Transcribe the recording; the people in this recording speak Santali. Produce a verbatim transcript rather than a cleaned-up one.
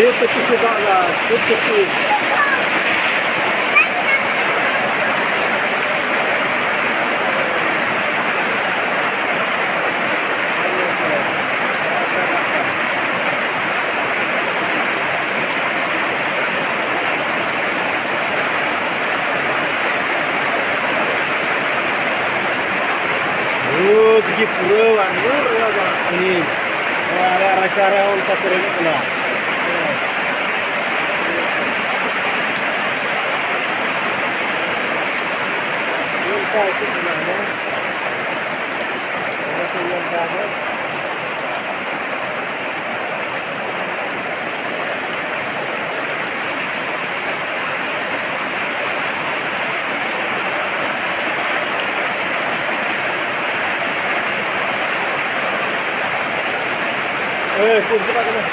ᱪᱮᱫ ᱠᱚ ᱪᱤᱠᱟᱹ ᱠᱟᱜ ᱞᱮᱭᱟ? ᱪᱮᱫ ᱠᱚ ᱪᱤᱠᱟᱹ? ᱨᱳᱡᱽ ᱜᱮ ᱯᱩᱨᱟᱹᱣ ᱟᱸᱜᱤᱨ ᱨᱮᱭᱟᱜ ᱫᱚ ᱛᱮᱦᱮᱧ ᱱᱚᱣᱟ ᱟᱞᱮᱭᱟᱜ ᱨᱟᱪᱟ ᱨᱮ ᱚᱱᱠᱟ ᱯᱮᱨᱮᱡᱚᱜ ᱠᱟᱱᱟ᱾ ᱚᱱᱠᱟ ᱟᱹᱭᱠᱟᱹᱜ ᱠᱟᱱᱟ ᱦᱟᱱᱮ᱾ ᱚᱱᱟ ᱠᱚ ᱧᱮᱞ ᱫᱟ ᱟᱫᱚ᱾ ᱮᱭ, ᱪᱮᱫ ᱪᱤᱠᱟᱹᱜ ᱠᱟᱱᱟ?